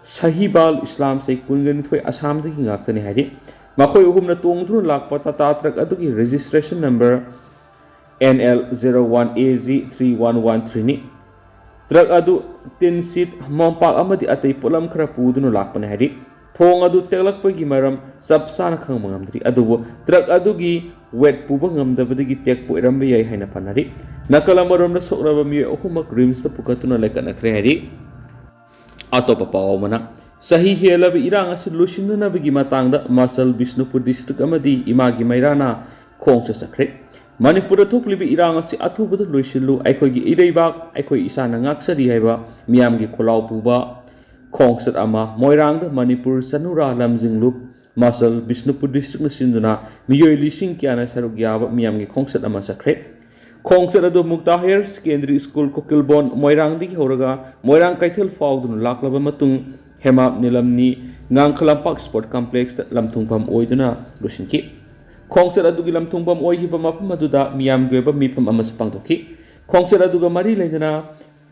ꯁꯍꯤꯕꯥꯜ ꯏꯁꯂꯥꯝ, ꯆꯍꯤ ꯀꯨꯟꯒ ꯅꯤꯊꯣꯏ, ꯑꯁꯥꯝꯗꯒꯤ ꯉꯥꯛꯇꯅꯤ ꯍꯥꯏꯔꯤ꯫ ꯃꯈꯣꯏ ꯑꯍꯨꯝꯅ ꯇꯣꯡꯗꯨꯅ ꯂꯥꯛꯄ ꯇꯥꯇꯥ ꯇ꯭ꯔꯛ ꯑꯗꯨꯒꯤ registration number N L zero one A G three one one three ꯅꯤ꯫ ꯇ꯭ꯔꯛ ꯑꯗꯨ ꯇꯤꯟ ꯁꯤꯠ, ꯃꯣꯝꯄꯥꯛ ꯑꯃꯗꯤ ꯑꯇꯩ ꯄꯣꯠꯂꯝ ꯈꯔ ꯄꯨꯗꯨꯅ ꯂꯥꯛꯄꯅꯤ ꯍꯥꯏꯔꯤ꯫ ꯊꯣꯡ ꯑꯗꯨ ꯇꯦꯛꯂꯛꯄꯒꯤ ꯃꯔꯝ ꯆꯞ ꯆꯥꯅ ꯈꯪꯕ ꯉꯝꯗ꯭ꯔꯤ, ꯑꯗꯨꯕꯨ ꯇ꯭ꯔꯛ ꯑꯗꯨꯒꯤ ꯋꯦꯠ ꯄꯨꯕ ꯉꯝꯗꯕꯗꯒꯤ ꯇꯦꯛꯄ ꯑꯣꯏꯔꯝꯕ ꯌꯥꯏ ꯍꯥꯏꯅ ꯄꯥꯅꯔꯤ꯫ ꯅꯥꯀꯜ ꯑꯃꯔꯣꯝꯗ ꯁꯣꯛꯂꯕ ꯃꯤꯑꯣꯏ ꯑꯍꯨꯝꯃꯛ ꯔꯤꯝꯁꯇ ꯄꯨꯈꯠꯇꯨꯅ ꯂꯩꯈꯠꯅꯈ꯭ꯔꯦ ꯍꯥꯏꯔꯤ꯫ ꯑꯇꯣꯞꯄ ꯄꯥꯎ ꯑꯃꯅ, ꯆꯍꯤ ꯍꯦꯜꯂꯕ ꯏꯔꯥꯡ ꯑꯁꯤ ꯂꯣꯏꯁꯤꯟꯅꯅꯕꯒꯤ ꯃꯇꯥꯡꯗ ꯃꯁꯜ ꯕꯤꯁꯅꯨꯄꯨꯔ ꯗꯤꯁꯇ꯭ꯔꯤꯛ ꯑꯃꯗꯤ ꯏꯃꯥꯒꯤ ꯃꯩꯔꯥꯅ ꯈꯣꯡꯆꯠ ꯆꯠꯈ꯭ꯔꯦ꯫ ꯃꯅꯤꯄꯨꯔꯗ ꯊꯣꯛꯂꯤꯕ ꯏꯔꯥꯡ ꯑꯁꯤ ꯑꯊꯨꯕꯗ ꯂꯣꯏꯁꯤꯜꯂꯨ, ꯑꯩꯈꯣꯏꯒꯤ ꯏꯔꯩꯕꯥꯛ ꯑꯩꯈꯣꯏ ꯏꯁꯥꯅ ꯉꯥꯛꯆꯔꯤ ꯍꯥꯏꯕ ꯃꯤꯌꯥꯝꯒꯤ ꯈꯣꯜꯂꯥꯎ ꯄꯨꯕ ꯈꯣꯡꯆꯠ ꯑꯃ ꯃꯣꯏꯔꯥꯡꯗ ꯃꯅꯤꯄꯨꯔ ꯆꯅꯨꯔꯥ ꯂꯝꯖꯤꯡꯂꯨꯞ ꯃꯁꯜ ꯕꯤꯁꯅꯨꯄꯨꯔ ꯗꯤꯁꯇ꯭ꯔꯤꯛꯅ ꯁꯤꯟꯗꯨꯅ ꯃꯤꯑꯣꯏ ꯂꯤꯁꯤꯡ ꯀꯌꯥꯅ ꯁꯔꯨꯛ ꯌꯥꯕ ꯃꯤꯌꯥꯝꯒꯤ ꯈꯣꯡꯆꯠ ꯑꯃ ꯆꯠꯈ꯭ꯔꯦ꯫ ꯈꯣꯡꯆꯠ ꯑꯗꯨ ꯃꯨꯛꯇꯥ ꯍꯥꯌꯔ ꯁꯦꯀꯦꯟꯗꯔꯤ ꯁ꯭ꯀꯨꯜ, ꯀꯨꯀꯤꯜꯕꯣꯟ, ꯃꯣꯏꯔꯥꯡꯗꯒꯤ ꯍꯧꯔꯒ ꯃꯣꯏꯔꯥꯡ ꯀꯩꯊꯦꯜ ꯐꯥꯎꯗꯨꯅ ꯂꯥꯛꯂꯕ ꯃꯇꯨꯡ, ꯍꯦꯃꯥꯞ ꯅꯤꯂꯝꯅꯤ ꯉꯥꯡꯈꯂꯝꯄꯥꯛ ꯁ꯭ꯄꯣꯔꯠ ꯀꯝꯄ꯭ꯂꯦꯛꯁꯇ ꯂꯝꯊꯨꯡꯐꯝ ꯑꯣꯏꯗꯨꯅ ꯂꯣꯏꯁꯤꯟꯈꯤ꯫ ꯈꯣꯡꯆꯠ ꯑꯗꯨꯒꯤ ꯂꯝꯊꯨꯡꯐꯝ ꯑꯣꯏꯈꯤꯕ ꯃꯐꯝ ꯑꯗꯨꯗ ꯃꯤꯌꯥꯝꯒꯤ ꯑꯣꯏꯕ ꯃꯤꯐꯝ ꯑꯃꯁꯨ ꯄꯥꯡꯊꯣꯛꯈꯤ꯫ ꯈꯣꯡꯆꯠ ꯑꯗꯨꯒ ꯃꯔꯤ ꯂꯩꯅꯅ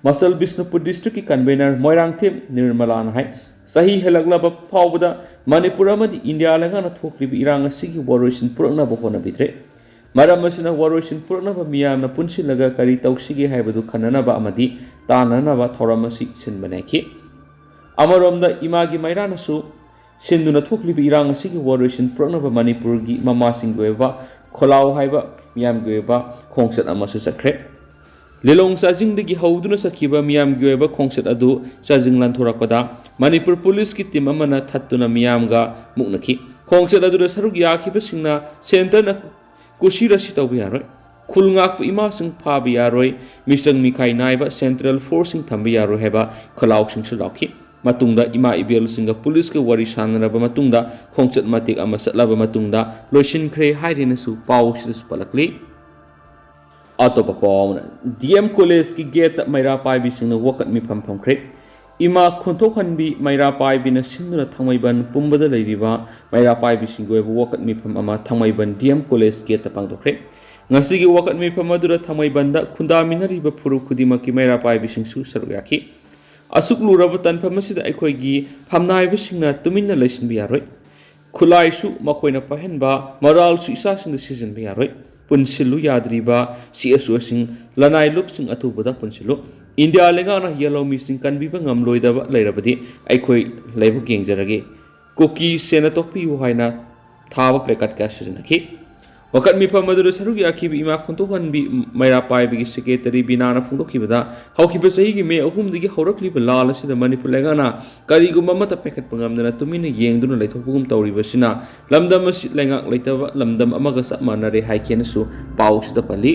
ꯃꯁꯜ ꯕꯤꯁꯅꯨꯄꯨꯔ ꯗꯤꯁꯇ꯭ꯔꯤꯛꯀꯤ ꯀꯟꯚꯦꯅꯔ ꯃꯣꯏꯔꯥꯡꯊꯦꯝ ꯅꯤꯔꯃꯂꯥꯅ ꯍꯥꯏ, ꯆꯍꯤ ꯍꯦꯜꯂꯛꯂꯕ ꯐꯥꯎꯕꯗ ꯃꯅꯤꯄꯨꯔ ꯑꯃꯗꯤ ꯏꯟꯗꯤꯌꯥ ꯂꯩꯉꯥꯛꯅ ꯊꯣꯛꯂꯤꯕ ꯏꯔꯥꯡ ꯑꯁꯤꯒꯤ ꯋꯥꯔꯣꯏꯁꯤꯟ ꯄꯨꯔꯛꯅꯕ ꯍꯣꯠꯅꯕꯤꯗ꯭ꯔꯦ꯫ ꯃꯔꯝ ꯑꯁꯤꯅ ꯋꯥꯔꯣꯏꯁꯤꯟ ꯄꯨꯔꯛꯅꯕ ꯃꯤꯌꯥꯝꯅ ꯄꯨꯟꯁꯤꯜꯂꯒ ꯀꯔꯤ ꯇꯧꯁꯤꯒꯦ ꯍꯥꯏꯕꯗꯨ ꯈꯟꯅꯅꯕ ꯑꯃꯗꯤ ꯇꯥꯟꯅꯅꯕ ꯊꯧꯔꯝ ꯑꯁꯤ ꯁꯤꯟꯕ ꯅꯥꯏꯈꯤ꯫ ꯑꯃꯔꯣꯝꯗ ꯏꯃꯥꯒꯤ ꯃꯩꯔꯥꯅꯁꯨ ꯁꯤꯟꯗꯨꯅ ꯊꯣꯛꯂꯤꯕ ꯏꯔꯥꯡ ꯑꯁꯤꯒꯤ ꯋꯥꯔꯣꯏꯁꯤꯟ ꯄꯨꯔꯛꯅꯕ ꯃꯅꯤꯄꯨꯔꯒꯤ ꯃꯃꯥꯁꯤꯡꯒꯤ ꯑꯣꯏꯕ ꯈꯣꯜꯂꯥꯎ ꯍꯥꯏꯕ ꯃꯤꯌꯥꯝꯒꯤ ꯑꯣꯏꯕ ꯈꯣꯡꯆꯠ ꯑꯃꯁꯨ ꯆꯠꯈ꯭ꯔꯦ꯫ ꯂꯤꯂꯣꯡ ꯆꯥꯖꯤꯡꯗꯒꯤ ꯍꯧꯗꯨꯅ ꯆꯠꯈꯤꯕ ꯃꯤꯌꯥꯝꯒꯤ ꯑꯣꯏꯕ ꯈꯣꯡꯆꯠ ꯑꯗꯨ ꯆꯥꯖꯤꯡ ꯂꯥꯟꯊꯣꯔꯛꯄꯗ ꯃꯅꯤꯄꯨꯔ ꯄꯨꯂꯤꯁꯀꯤ ꯇꯤꯝ ꯑꯃꯅ ꯊꯠꯇꯨꯅ ꯃꯤꯌꯥꯝꯒ ꯃꯨꯛꯅꯈꯤ꯫ ꯈꯣꯡꯆꯠ ꯑꯗꯨꯗ ꯁꯔꯨꯛ ꯌꯥꯈꯤꯕꯁꯤꯡꯅ ꯁꯦꯟꯇꯔꯅ ꯀꯨꯁꯤꯔꯥꯁꯤ ꯇꯧꯕ ꯌꯥꯔꯣꯏ, ꯈꯨꯜ ꯉꯥꯛꯄ ꯏꯃꯥꯁꯤꯡ ꯐꯥꯕ ꯌꯥꯔꯣꯏ, ꯃꯤꯆꯪ ꯃꯤꯈꯥꯏ ꯅꯥꯏꯕ ꯁꯦꯟꯇ꯭ꯔꯦꯜ ꯐꯣꯔꯁꯁꯤꯡ ꯊꯝꯕ ꯌꯥꯔꯣꯏ ꯍꯥꯏꯕ ꯈꯣꯜꯂꯥꯎꯁꯤꯡꯁꯨ ꯂꯥꯎꯈꯤ꯫ ꯃꯇꯨꯡꯗ ꯏꯃꯥ ꯏꯕꯦꯜꯁꯤꯡꯒ ꯄꯨꯂꯤꯁꯀ ꯋꯥꯔꯤ ꯁꯥꯟꯅꯔꯕ ꯃꯇꯨꯡꯗ ꯈꯣꯡꯆꯠ ꯃꯇꯦꯛ ꯑꯃ ꯆꯠꯂꯕ ꯃꯇꯨꯡꯗ ꯂꯣꯏꯁꯤꯟꯈ꯭ꯔꯦ ꯍꯥꯏꯔꯦꯅꯁꯨ ꯄꯥꯎ ꯑꯁꯤꯗꯁꯨ ꯄꯜꯂꯛꯂꯤ꯫ ꯑꯇꯣꯞꯄ ꯄꯥꯎ ꯑꯃꯅ, ꯗꯤ ꯑꯦꯝ ꯀꯣꯂꯦꯖꯀꯤ ꯒꯦꯠꯇ ꯃꯩꯔꯥ ꯄꯥꯏꯕꯤꯁꯤꯡꯅ ꯋꯥꯀꯠ ꯃꯤꯐꯝ ꯐꯝꯈ꯭ꯔꯦ꯫ ꯏꯃꯥ ꯈꯣꯟꯊꯣꯛꯍꯟꯕꯤ ꯃꯩꯔꯥ ꯄꯥꯏꯕꯤꯅ ꯁꯤꯟꯗꯨꯅ ꯊꯥꯡꯃꯩꯕꯟ ꯄꯨꯝꯕꯗ ꯂꯩꯔꯤꯕ ꯃꯩꯔꯥ ꯄꯥꯏꯕꯤꯁꯤꯡꯒꯤ ꯑꯣꯏꯕ ꯋꯥꯀꯠ ꯃꯤꯐꯝ ꯑꯃ ꯊꯥꯡꯃꯩꯕꯟ ꯗꯤ ꯑꯦꯝ ꯀꯣꯂꯦꯖ ꯒꯦꯠꯇ ꯄꯥꯡꯊꯣꯛꯈ꯭ꯔꯦ꯫ ꯉꯁꯤꯒꯤ ꯋꯥꯀꯠ ꯃꯤꯐꯝ ꯑꯗꯨꯗ ꯊꯥꯡꯃꯩꯕꯟꯗ ꯈꯨꯟꯗꯥꯃꯤꯟꯅꯔꯤꯕ ꯐꯨꯔꯨꯞ ꯈꯨꯗꯤꯡꯃꯛꯀꯤ ꯃꯩꯔꯥ ꯄꯥꯏꯕꯤꯁꯤꯡꯁꯨ ꯁꯔꯨꯛ ꯌꯥꯈꯤ꯫ ꯑꯁꯨꯛ ꯂꯨꯔꯕ ꯇꯥꯟꯐꯝ ꯑꯁꯤꯗ ꯑꯩꯈꯣꯏꯒꯤ ꯐꯝꯅꯥꯏꯕꯁꯤꯡꯅ ꯇꯨꯃꯤꯟꯅ ꯂꯩꯁꯤꯟꯕ ꯌꯥꯔꯣꯏ꯫ ꯈꯨꯠꯂꯥꯏꯁꯨ ꯃꯈꯣꯏꯅ ꯄꯥꯏꯍꯟꯕ, ꯃꯔꯥꯜꯁꯨ ꯏꯆꯥꯁꯤꯡꯗ ꯁꯤꯖꯤꯟꯕ ꯌꯥꯔꯣꯏ꯫ ꯄꯨꯟꯁꯤꯜꯂꯨ ꯌꯥꯗ꯭ꯔꯤꯕ ꯁꯤ ꯑꯦꯁ ꯑꯣꯁꯤꯡ, ꯂꯅꯥꯏ ꯂꯨꯞꯁꯤꯡ ꯑꯊꯨꯕꯗ ꯄꯨꯟꯁꯤꯜꯂꯨ꯫ ꯏꯟꯗꯤꯌꯥ ꯂꯩꯉꯥꯛꯅ ꯌꯦꯜꯍꯧꯃꯤꯁꯤꯡ ꯀꯟꯕꯤꯕ ꯉꯝꯂꯣꯏꯗꯕ ꯂꯩꯔꯕꯗꯤ ꯑꯩꯈꯣꯏ ꯂꯥꯏꯕꯛ ꯌꯦꯡꯖꯔꯒꯦ꯫ ꯀꯨꯀꯤ ꯁꯦꯟꯅ ꯇꯣꯛꯄꯤꯌꯨ ꯍꯥꯏꯅ ꯊꯥꯕ ꯄ꯭ꯂꯦꯀꯥꯔꯠ ꯀꯌꯥ ꯁꯤꯖꯤꯟꯅꯈꯤ꯫ ꯋꯥꯀꯠ ꯃꯤꯐꯝ ꯑꯗꯨꯗ ꯁꯔꯨꯛ ꯌꯥꯈꯤꯕ ꯏꯃꯥ ꯈꯣꯟꯊꯣꯛꯍꯟꯕꯤ ꯃꯩꯔꯥ ꯄꯥꯏꯕꯒꯤ ꯁꯦꯀ꯭ꯔꯦꯇꯔꯤ ꯕꯤꯅꯥꯅ ꯐꯣꯡꯗꯣꯛꯈꯤꯕꯗ, ꯍꯧꯈꯤꯕ ꯆꯍꯤꯒꯤ ꯃꯦ ꯑꯍꯨꯝꯗꯒꯤ ꯍꯧꯔꯛꯂꯤꯕ ꯂꯥꯜ ꯑꯁꯤꯗ ꯃꯅꯤꯄꯨꯔ ꯂꯩꯉꯥꯛꯅ ꯀꯔꯤꯒꯨꯝꯕ ꯑꯃꯠꯇ ꯄꯥꯏꯈꯠꯄ ꯉꯝꯗꯅ ꯇꯨꯃꯤꯟꯅ ꯌꯦꯡꯗꯨꯅ ꯂꯩꯊꯣꯛꯄꯒꯨꯝ ꯇꯧꯔꯤꯕꯁꯤꯅ ꯂꯝꯗꯝ ꯑꯁꯤ ꯂꯩꯉꯥꯛ ꯂꯩꯇꯕ ꯂꯝꯗꯝ ꯑꯃꯒ ꯆꯞ ꯃꯥꯟꯅꯔꯦ ꯍꯥꯏꯈꯤꯅꯁꯨ ꯄꯥꯎꯁꯤꯗ ꯄꯜꯂꯤ꯫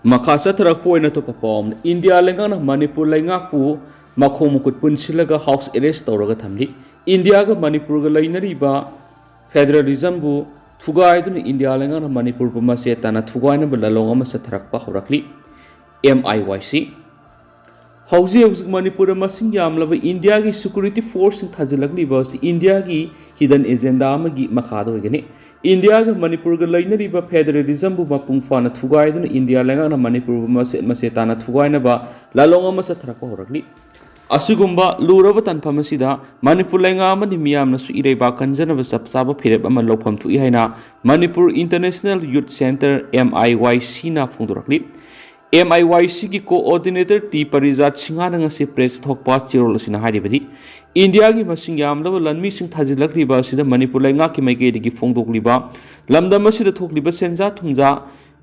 ꯃꯈꯥ ꯆꯠꯊꯔꯛꯄ ꯑꯣꯏꯅ ꯑꯇꯣꯞꯄ ꯄꯥꯎ ꯑꯃꯅ, ꯏꯟꯗꯤꯌꯥ ꯂꯩꯉꯥꯛꯅ ꯃꯅꯤꯄꯨꯔ ꯂꯩꯉꯥꯛꯄꯨ ꯃꯈꯣꯡ ꯃꯈꯨꯠ ꯄꯨꯟꯁꯤꯜꯂꯒ ꯍꯥꯎꯁ ꯑꯦꯔꯦꯁ ꯇꯧꯔꯒ ꯊꯝꯂꯤ꯫ ꯏꯟꯗꯤꯌꯥꯒ ꯃꯅꯤꯄꯨꯔꯒ ꯂꯩꯅꯔꯤꯕ ꯐꯦꯗꯔꯦꯂꯤꯖꯝꯕꯨ ꯊꯨꯒꯥꯏꯗꯨꯅ ꯏꯟꯗꯤꯌꯥ ꯂꯩꯉꯥꯛꯅ ꯃꯅꯤꯄꯨꯔꯕꯨ ꯃꯆꯦꯠ ꯇꯥꯅ ꯊꯨꯒꯥꯏꯅꯕ ꯂꯥꯂꯣꯡ ꯑꯃ ꯆꯠꯊꯔꯛꯄ ꯍꯧꯔꯛꯂꯤ꯫ ꯑꯦꯝ ꯑꯥꯏ ꯋꯥꯏ ꯁꯤ꯫ ꯍꯧꯖꯤꯛ ꯍꯧꯖꯤꯛ ꯃꯅꯤꯄꯨꯔꯗ ꯃꯁꯤꯡ ꯌꯥꯝꯂꯕ ꯏꯟꯗꯤꯌꯥꯒꯤ ꯁꯦꯀ꯭ꯌꯨꯔꯤꯇꯤ ꯐꯣꯔꯁꯁꯤꯡ ꯊꯥꯖꯤꯜꯂꯛꯂꯤꯕ ꯑꯁꯤ ꯏꯟꯗꯤꯌꯥꯒꯤ ꯍꯤꯗꯟ ꯑꯦꯖꯦꯟꯗꯥ ꯑꯃꯒꯤ ꯃꯈꯥꯗ ꯑꯣꯏꯒꯅꯤ꯫ ꯏꯟꯗꯤꯌꯥꯒ ꯃꯅꯤꯄꯨꯔꯒ ꯂꯩꯅꯔꯤꯕ ꯐꯦꯗꯔꯦꯂꯤꯖꯝꯕꯨ ꯃꯄꯨꯡ ꯐꯥꯅ ꯊꯨꯒꯥꯏꯗꯨꯅ ꯏꯟꯗꯤꯌꯥ ꯂꯩꯉꯥꯛꯅ ꯃꯅꯤꯄꯨꯔꯕꯨ ꯃꯆꯦꯠ ꯃꯆꯦꯠ ꯇꯥꯅ ꯊꯨꯒꯥꯏꯅꯕ ꯂꯥꯂꯣꯡ ꯑꯃ ꯆꯠꯊꯔꯛꯄ ꯍꯧꯔꯛꯂꯤ꯫ ꯑꯁꯤꯒꯨꯝꯕ ꯂꯨꯔꯕ ꯇꯥꯟꯐꯝ ꯑꯁꯤꯗ ꯃꯅꯤꯄꯨꯔ ꯂꯩꯉꯥꯛ ꯑꯃꯗꯤ ꯃꯤꯌꯥꯝꯅꯁꯨ ꯏꯔꯩꯕꯥꯛ ꯀꯟꯖꯅꯕ ꯆꯞ ꯆꯥꯕ ꯐꯤꯔꯦꯞ ꯑꯃ ꯂꯧꯐꯝ ꯊꯣꯛꯏ ꯍꯥꯏꯅ ꯃꯅꯤꯄꯨꯔ ꯏꯟꯇꯔꯅꯦꯁꯅꯦꯜ ꯌꯨꯠ ꯁꯦꯟꯇꯔ, ꯑꯦꯝ ꯑꯥꯏ ꯋꯥꯏ ꯁꯤꯅ ꯐꯣꯡꯗꯣꯔꯛꯂꯤ꯫ ꯑꯦꯝ ꯑꯥꯏ ꯋꯥꯏ ꯁꯤꯒꯤ ꯀꯣꯑꯣꯔꯗꯤꯅꯦꯇꯔ ꯇꯤ ꯄꯔꯤꯖꯥꯠ ꯁꯤꯡꯍꯅ ꯉꯁꯤ ꯄ꯭ꯔꯦꯁꯇ ꯊꯣꯛꯄ ꯆꯦꯔꯣꯜ ꯑꯁꯤꯅ ꯍꯥꯏꯔꯤꯕꯗꯤ, ꯏꯟꯗꯤꯌꯥꯒꯤ ꯃꯁꯤꯡ ꯌꯥꯝꯂꯕ ꯂꯥꯟꯃꯤꯁꯤꯡ ꯊꯥꯖꯤꯜꯂꯛꯂꯤꯕ ꯑꯁꯤꯗ ꯃꯅꯤꯄꯨꯔ ꯂꯩꯉꯥꯛꯀꯤ ꯃꯥꯏꯀꯩꯗꯒꯤ ꯐꯣꯡꯗꯣꯛꯂꯤꯕ ꯂꯝꯗꯝ ꯑꯁꯤꯗ ꯊꯣꯛꯂꯤꯕ ꯁꯦꯟꯖꯥ ꯊꯨꯝꯖꯥ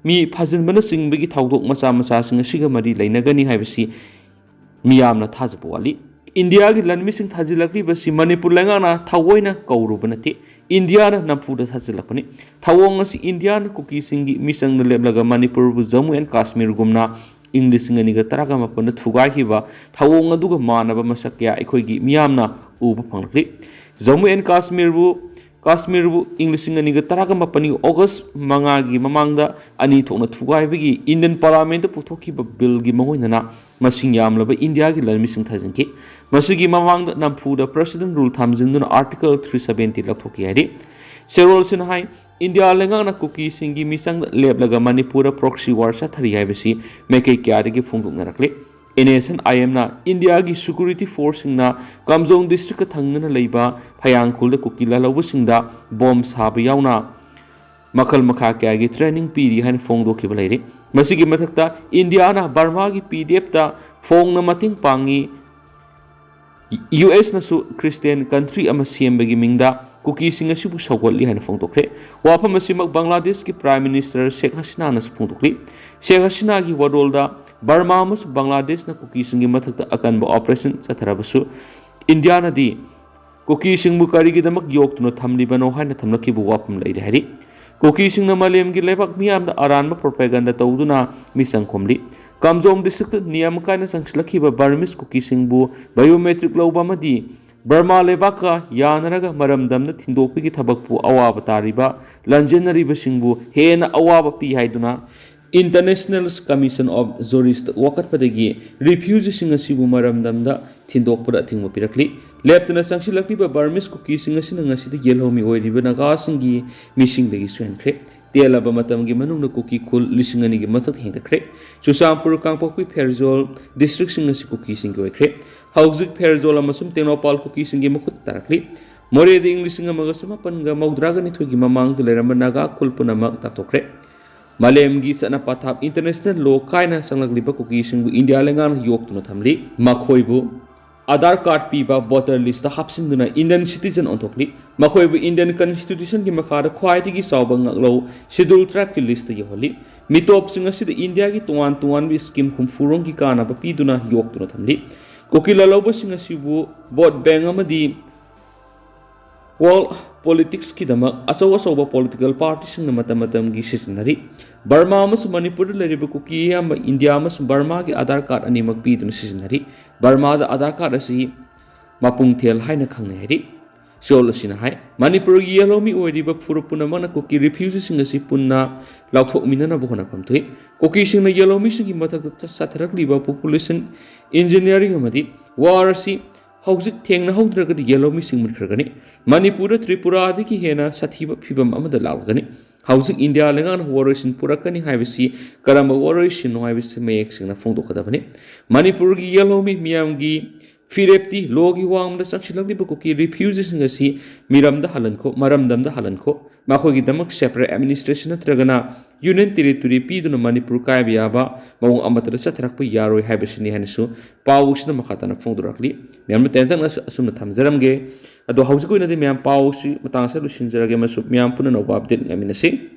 ꯃꯤ ꯐꯥꯖꯤꯟꯕꯅꯆꯤꯡꯕꯒꯤ ꯊꯧꯗꯣꯛ ꯃꯆꯥ ꯃꯆꯥꯁꯤꯡ ꯑꯁꯤꯒ ꯃꯔꯤ ꯂꯩꯅꯒꯅꯤ ꯍꯥꯏꯕꯁꯤ ꯃꯤꯌꯥꯝꯅ ꯊꯥꯖꯕ ꯋꯥꯠꯂꯤ꯫ ꯏꯟꯗꯤꯌꯥꯒꯤ ꯂꯟꯃꯤꯁꯤꯡ ꯊꯥꯖꯤꯜꯂꯛꯂꯤꯕꯁꯤ ꯃꯅꯤꯄꯨꯔ ꯂꯩꯉꯥꯛꯅ ꯊꯑꯣꯏꯅ ꯀꯧꯔꯨꯕ ꯅꯠꯇꯦ, ꯏꯟꯗꯤꯌꯥꯅ ꯅꯝꯐꯨꯗ ꯊꯥꯖꯤꯜꯂꯛꯄꯅꯤ꯫ ꯊꯧꯑꯣꯡ ꯑꯁꯤ ꯏꯟꯗꯤꯌꯥꯅ ꯀꯨꯀꯤꯁꯤꯡꯒꯤ ꯃꯤꯆꯪꯗ ꯂꯦꯞꯂꯒ ꯃꯅꯤꯄꯨꯔꯕꯨ ꯖꯃꯨ ꯑꯦꯟ ꯀꯥꯁꯃꯤꯔꯒꯨꯝꯅ ꯏꯪ ꯂꯤꯁꯤꯡ ꯑꯅꯤꯒ ꯇꯔꯥꯒ ꯃꯥꯄꯟꯗ ꯊꯨꯒꯥꯏꯈꯤꯕ ꯊꯧꯑꯣꯡ ꯑꯗꯨꯒ ꯃꯥꯟꯅꯕ ꯃꯁꯛ ꯀꯌꯥ ꯑꯩꯈꯣꯏꯒꯤ ꯃꯤꯌꯥꯝꯅ ꯎꯕ ꯐꯪꯂꯛꯂꯤ꯫ ꯖꯃꯨ ꯑꯦꯟ ꯀꯥꯁꯃꯤꯔꯕꯨ ꯀꯥꯁꯃꯤꯔꯕꯨ ꯏꯪ ꯂꯤꯁꯤꯡ ꯑꯅꯤꯒ ꯇꯔꯥꯒ ꯃꯥꯄꯟꯒꯤ ꯑꯣꯒꯁ ꯃꯉꯥꯒꯤ ꯃꯃꯥꯡꯗ ꯑꯅꯤ ꯊꯣꯛꯅ ꯊꯨꯒꯥꯏꯕꯒꯤ ꯏꯟꯗꯤꯌꯟ ꯄꯥꯔꯂꯥꯃꯦꯟꯠꯇ ꯄꯨꯊꯣꯛꯈꯤꯕ ꯕꯤꯜꯒꯤ ꯃꯈꯣꯏꯅꯅ ꯃꯁꯤꯡ ꯌꯥꯝꯂꯕ ꯏꯟꯗꯤꯌꯥꯒꯤ ꯂꯟꯃꯤꯁꯤꯡ ꯊꯥꯖꯤꯟꯈꯤ꯫ ꯃꯁꯤꯒꯤ ꯃꯃꯥꯡꯗ ꯅꯝꯐꯨꯗ ꯄ꯭ꯔꯦꯁꯤꯗꯦꯟꯠ ꯔꯨꯜ ꯊꯝꯖꯤꯟꯗꯨꯅ ꯑꯥꯔꯇꯤꯀꯜ ꯊ꯭ꯔꯤ ꯁꯕꯦꯟꯇꯤ ꯂꯧꯊꯣꯛꯈꯤ ꯍꯥꯏꯔꯤ꯫ ꯁꯦꯔꯣꯜꯁꯤꯅ ꯍꯥꯏ, ꯏꯟꯗꯤꯌꯥ ꯂꯩꯉꯥꯛꯅ ꯀꯨꯀꯤꯁꯤꯡꯒꯤ ꯃꯤꯆꯪꯗ ꯂꯦꯞꯂꯒ ꯃꯅꯤꯄꯨꯔꯗ ꯄ꯭ꯔꯣꯛꯁꯤ ꯋꯥꯔ ꯆꯠꯊꯔꯤ ꯍꯥꯏꯕꯁꯤ ꯃꯥꯏꯀꯩ ꯀꯌꯥꯗꯒꯤ ꯐꯣꯡꯗꯣꯛꯅꯔꯛꯂꯤ꯫ ꯑꯦꯟ ꯑꯦꯁ ꯑꯦꯟ ꯑꯥꯏ ꯑꯦꯝꯅ ꯏꯟꯗꯤꯌꯥꯒꯤ ꯁꯦꯀ꯭ꯌꯨꯔꯤꯇꯤ ꯐꯣꯔꯁꯁꯤꯡꯅ ꯀꯥꯝꯖꯣꯡ ꯗꯤꯁꯇ꯭ꯔꯤꯛꯀ ꯊꯪꯅꯅ ꯂꯩꯕ ꯐꯌꯥꯡꯈꯨꯜꯗ ꯀꯨꯀꯤ ꯂꯥꯜꯍꯧꯕꯁꯤꯡꯗ ꯕꯣꯝ ꯁꯥꯕ ꯌꯥꯎꯅ ꯃꯈꯜ ꯃꯈꯥ ꯀꯌꯥꯒꯤ ꯇ꯭ꯔꯦꯅꯤꯡ ꯄꯤꯔꯤ ꯍꯥꯏꯅ ꯐꯣꯡꯗꯣꯛꯈꯤꯕ ꯂꯩꯔꯤ꯫ ꯃꯁꯤꯒꯤ ꯃꯊꯛꯇ ꯏꯟꯗꯤꯌꯥꯅ ꯕꯔꯃꯥꯒꯤ ꯄꯤ ꯗꯤ ꯑꯦꯐꯇ ꯐꯣꯡꯅ ꯃꯇꯦꯡ ꯄꯥꯡꯉꯤ꯫ ꯌꯨ ꯑꯦꯁꯅꯁꯨ ꯈ꯭ꯔꯤꯁꯇꯤꯌꯥꯟ ꯀꯟꯇ꯭ꯔꯤ ꯑꯃ ꯁꯦꯝꯕꯒꯤ ꯃꯤꯡꯗ ꯀꯨꯀꯤꯁꯤꯡ ꯑꯁꯤꯕꯨ ꯁꯧꯒꯠꯂꯤ ꯍꯥꯏꯅ ꯐꯣꯡꯗꯣꯛꯈ꯭ꯔꯦ꯫ ꯋꯥꯐꯝ ꯑꯁꯤꯃꯛ ꯕꯪꯒ꯭ꯂꯥꯗꯦꯁꯀꯤ ꯄ꯭ꯔꯥꯏꯝ ꯃꯤꯅꯤꯁꯇꯔ ꯁꯦꯈ ꯍꯁꯤꯅꯥꯅꯁꯨ ꯐꯣꯡꯗꯣꯛꯂꯤ꯫ ꯁꯦꯈ ꯍꯁꯤꯅꯥꯒꯤ ꯋꯥꯔꯣꯜꯗ ꯕꯔꯃꯥ ꯑꯃꯁꯨꯡ ꯕꯪꯒ꯭ꯂꯥꯗꯦꯁꯅ ꯀꯨꯀꯤꯁꯤꯡꯒꯤ ꯃꯊꯛꯇ ꯑꯀꯟꯕ ꯑꯣꯄꯔꯦꯁꯟ ꯆꯠꯊꯔꯕꯁꯨ ꯏꯟꯗꯤꯌꯥꯅꯗꯤ ꯀꯨꯀꯤꯁꯤꯡꯕꯨ ꯀꯔꯤꯒꯤꯗꯃꯛ ꯌꯣꯛꯇꯨꯅ ꯊꯝꯂꯤꯕꯅꯣ ꯍꯥꯏꯅ ꯊꯝꯂꯛꯈꯤꯕ ꯋꯥꯐꯝ ꯂꯩꯔꯤ ꯍꯥꯏꯔꯤ꯫ ꯀꯨꯀꯤꯁꯤꯡꯅ ꯃꯥꯂꯦꯝꯒꯤ ꯂꯩꯕꯥꯛ ꯃꯤꯌꯥꯝꯗ ꯑꯔꯥꯟꯕ ꯄ꯭ꯔꯣꯄꯦꯒꯟꯗꯥ ꯇꯧꯗꯨꯅ ꯃꯤꯆꯪ ꯈꯣꯝꯂꯤ꯫ ꯀꯥꯝꯖꯣꯡ ꯗꯤꯁꯇ꯭ꯔꯤꯛꯇ ꯅꯤꯌꯝ ꯀꯥꯏꯅ ꯆꯪꯁꯤꯜꯂꯛꯈꯤꯕ ꯕꯔꯃꯤꯁ ꯀꯨꯀꯤꯁꯤꯡꯕꯨ ꯕꯥꯏꯑꯣꯃꯦꯇ꯭ꯔꯤꯛ ꯂꯧꯕ ꯑꯃꯗꯤ ꯕꯔꯃꯥ ꯂꯩꯕꯥꯛꯀ ꯌꯥꯅꯔꯒ ꯃꯔꯝꯗꯝꯗ ꯊꯤꯟꯗꯣꯛꯄꯒꯤ ꯊꯕꯛꯄꯨ ꯑꯋꯥꯕ ꯇꯥꯔꯤꯕ ꯂꯥꯟꯖꯦꯟꯅꯔꯤꯕꯁꯤꯡꯕꯨ ꯍꯦꯟꯅ ꯑꯋꯥꯕ ꯄꯤ ꯍꯥꯏꯗꯨꯅ International Commission of Jurists ꯋꯥꯀꯠꯄꯗꯒꯤ ꯔꯤꯐ꯭ꯌꯨꯖꯤꯁꯤꯡ ꯑꯁꯤꯕꯨ ꯃꯔꯝꯗꯝꯗ ꯊꯤꯟꯗꯣꯛꯄꯗ ꯑꯊꯤꯡꯕ ꯄꯤꯔꯛꯂꯤ꯫ ꯂꯦꯞꯇꯅ ꯆꯪꯁꯤꯜꯂꯛꯂꯤꯕ ꯕꯔꯃꯤꯁ ꯀꯨꯀꯤꯁꯤꯡ ꯑꯁꯤꯅ ꯉꯁꯤꯗꯤ ꯌꯦꯜꯍꯧꯃꯤ ꯑꯣꯏꯔꯤꯕ ꯅꯥꯒꯥꯁꯤꯡꯒꯤ ꯃꯤꯁꯤꯡꯗꯒꯤ ꯁꯣꯏꯍꯟꯈ꯭ꯔꯦ꯫ ꯇꯦꯜꯂꯕ ꯃꯇꯝꯒꯤ ꯃꯅꯨꯡꯗ ꯀꯨꯀꯤ ꯈꯨꯜ ꯂꯤꯁꯤꯡ ꯑꯅꯤꯒꯤ ꯃꯊꯛ ꯍꯦꯟꯒꯠꯈ꯭ꯔꯦ꯫ ꯆꯨꯔꯆꯥꯟꯄꯨꯔ, ꯀꯥꯡꯄꯣꯛꯄꯤ, ꯐꯦꯔꯖꯣꯜ ꯗꯤꯁꯇ꯭ꯔꯤꯛꯁꯤꯡ ꯑꯁꯤ ꯀꯨꯀꯤꯁꯤꯡꯒꯤ ꯑꯣꯏꯈ꯭ꯔꯦ꯫ ꯍꯧꯖꯤꯛ ꯐꯦꯔꯖꯣꯜ ꯑꯃꯁꯨꯡ ꯇꯦꯡꯅꯧꯄꯥꯜ ꯀꯨꯀꯤꯁꯤꯡꯒꯤ ꯃꯈꯨꯠꯇ ꯇꯥꯔꯛꯂꯤ꯫ ꯃꯣꯔꯦꯗ ꯏꯪ ꯂꯤꯁꯤꯡ ꯑꯃꯒ ꯆꯃꯥꯄꯟꯒ ꯃꯧꯗ꯭ꯔꯥꯒ ꯅꯤꯊꯣꯏꯒꯤ ꯃꯃꯥꯡꯗ ꯂꯩꯔꯝꯕ ꯅꯥꯒꯥ ꯈꯨꯜ ꯄꯨꯝꯅꯃꯛ ꯇꯥꯟꯊꯣꯛꯈ꯭ꯔꯦ꯫ ꯃꯥꯂꯦꯝꯒꯤ ꯆꯠꯅ ꯄꯊꯥꯞ, ꯏꯟꯇꯔꯅꯦꯁꯅꯦꯜ ꯂꯣ ꯀꯥꯏꯅ ꯆꯪꯂꯛꯂꯤꯕ ꯀꯨꯀꯤꯁꯤꯡꯕꯨ ꯏꯟꯗꯤꯌꯥ ꯂꯩꯉꯥꯛꯅ ꯌꯣꯛꯇꯨꯅ ꯊꯝꯂꯤ꯫ ꯃꯈꯣꯏꯕꯨ ꯑꯥꯙꯥꯔ ꯀꯥꯔꯗ ꯄꯤꯕ ꯚꯣꯇꯔ ꯂꯤꯁꯇ ꯍꯥꯞꯆꯤꯟꯗꯨꯅ ꯏꯟꯗꯤꯌꯟ ꯁꯤꯇꯤꯖꯟ ꯑꯣꯟꯊꯣꯛꯂꯤ꯫ ꯃꯈꯣꯏꯕꯨ Indian Constitution ꯒꯤ ꯃꯈꯥꯗ ꯈ꯭ꯋꯥꯏꯗꯒꯤ ꯆꯥꯎꯕ ꯉꯛꯂꯧ Scheduled Tribe ꯀꯤ list ꯇ ꯌꯧꯍꯜꯂꯤ꯫ ꯃꯤꯇꯣꯞꯁꯤꯡ ꯑꯁꯤꯗ ꯏꯟꯗꯤꯌꯥꯒꯤ ꯇꯣꯉꯥꯟ ꯇꯣꯉꯥꯟꯕ scheme ꯍꯨꯝꯐꯨ ꯔꯣꯝꯒꯤ ꯀꯥꯟꯅꯕ ꯄꯤꯗꯨꯅ ꯌꯣꯛꯇꯨꯅ ꯊꯝꯂꯤ꯫ ꯀꯨꯀꯤ ꯂꯥꯜꯍꯧꯕꯁꯤꯡ ꯑꯁꯤꯕꯨ vote bank ꯑꯃꯗꯤ world politics ꯀꯤꯗꯃꯛ ꯑꯆꯧ ꯑꯆꯧꯕ political party ꯁꯤꯡꯅ ꯃꯇꯝ ꯃꯇꯝꯒꯤ ꯁꯤꯖꯤꯟꯅꯔꯤ꯫ ꯕꯔꯃꯥ ꯑꯃꯁꯨꯡ ꯃꯅꯤꯄꯨꯔꯗ ꯂꯩꯔꯤꯕ ꯀꯨꯀꯤ ꯑꯌꯥꯝꯕ ꯏꯟꯗꯤꯌꯥ ꯑꯃꯁꯨꯡ ꯕꯔꯃꯥꯒꯤ ꯑꯥꯙꯥꯔ ꯀꯥꯔꯗ ꯑꯅꯤꯃꯛ ꯄꯤꯗꯨꯅ ꯁꯤꯖꯤꯟꯅꯔꯤ꯫ ꯕꯔꯃꯥꯗ ꯑꯥꯙꯥꯔ ꯀꯥꯔꯗ ꯑꯁꯤ ꯃꯄꯨꯡꯊꯦꯜ ꯍꯥꯏꯅ ꯈꯪꯅꯩ ꯍꯥꯏꯔꯤ꯫ ꯁꯤꯑꯣꯜ ꯑꯁꯤꯅ ꯍꯥꯏ, ꯃꯅꯤꯄꯨꯔꯒꯤ ꯌꯦꯜꯍꯧꯃꯤ ꯑꯣꯏꯔꯤꯕ ꯐꯨꯔꯨꯞ ꯄꯨꯝꯅꯃꯛꯅ ꯀꯨꯀꯤ refugee ꯁꯤꯡ ꯑꯁꯤ ꯄꯨꯟꯅ ꯂꯥꯎꯊꯣꯛꯃꯤꯟꯅꯅꯕ ꯍꯣꯠꯅꯐꯝ ꯊꯣꯛꯏ꯫ ꯀꯨꯀꯤꯁꯤꯡꯅ ꯌꯦꯜꯍꯧꯃꯤꯁꯤꯡꯒꯤ ꯃꯊꯛꯇ ꯆꯠꯊꯔꯛꯂꯤꯕ population engineering ꯑꯃꯗꯤ war ꯑꯁꯤ ꯍꯧꯖꯤꯛ ꯊꯦꯡꯅꯍꯧꯗ꯭ꯔꯒꯗꯤ ꯌꯦꯜꯍꯧꯃꯤꯁꯤꯡ ꯃꯨꯠꯈ꯭ꯔꯒꯅꯤ꯫ ꯃꯅꯤꯄꯨꯔꯗ ꯇ꯭ꯔꯤꯄꯨꯔꯥꯗꯒꯤ ꯍꯦꯟꯅ ꯁꯥꯊꯤꯕ ꯐꯤꯚꯝ ꯑꯃꯗ ꯂꯥꯛꯂꯒꯅꯤ꯫ ꯍꯧꯖꯤꯛ ꯏꯟꯗꯤꯌꯥ ꯂꯩꯉꯥꯛꯅ ꯋꯥꯔꯣꯏꯁꯤꯟ ꯄꯨꯔꯛꯀꯅꯤ ꯍꯥꯏꯕꯁꯤ ꯀꯔꯝꯕ ꯋꯥꯔꯣꯏꯁꯤꯟꯅꯣ ꯍꯥꯏꯕꯁꯤ ꯃꯌꯦꯛ ꯁꯦꯡꯅ ꯐꯣꯡꯗꯣꯛꯀꯗꯕꯅꯤ꯫ ꯃꯅꯤꯄꯨꯔꯒꯤ ꯌꯦꯜꯍꯧꯃꯤ ꯃꯤꯌꯥꯝꯒꯤ ꯐꯤꯔꯦꯞꯇꯤ ꯂꯣꯒꯤ ꯋꯥꯡꯃꯗ ꯆꯪꯁꯤꯜꯂꯛꯂꯤꯕ ꯀꯨꯀꯤ refugee ꯁꯤꯡ ꯑꯁꯤ ꯃꯤꯔꯝꯗ ꯍꯜꯍꯟꯈꯣ, ꯃꯔꯝꯗꯝꯗ ꯍꯜꯍꯟꯈꯣ, ꯃꯈꯣꯏꯒꯤꯗꯃꯛ separate administration ꯅꯠꯇ꯭ꯔꯒꯅ union territory ꯄꯤꯗꯨꯅ ꯃꯅꯤꯄꯨꯔ ꯀꯥꯏꯕ ꯌꯥꯕ ꯃꯑꯣꯡ ꯑꯃꯠꯇꯗ ꯆꯠꯊꯔꯛꯄ ꯌꯥꯔꯣꯏ ꯍꯥꯏꯕꯁꯤꯅꯤ ꯍꯥꯏꯅꯁꯨ ꯄꯥꯎꯁꯤꯅ ꯃꯈꯥ ꯇꯥꯅ ꯐꯣꯡꯗꯣꯔꯛꯂꯤ꯫ ꯃꯌꯥꯝꯅ ꯇꯦꯟꯇꯛꯅ ꯑꯁꯨꯝꯅ ꯊꯝꯖꯔꯝꯒꯦ꯫ ꯑꯗꯣ ꯍꯧꯖꯤꯛꯀꯤ ꯑꯣꯏꯅꯗꯤ ꯃꯌꯥꯝ ꯄꯥꯎꯁꯤ ꯃꯇꯥꯡ ꯑꯁꯤꯗ ꯂꯣꯏꯁꯤꯟꯖꯔꯒꯦ ꯑꯃꯁꯨꯡ ꯃꯌꯥꯝ ꯄꯨꯟꯅ ꯑꯅꯧꯕ update ꯉꯥꯏꯃꯤꯟꯅꯁꯤ꯫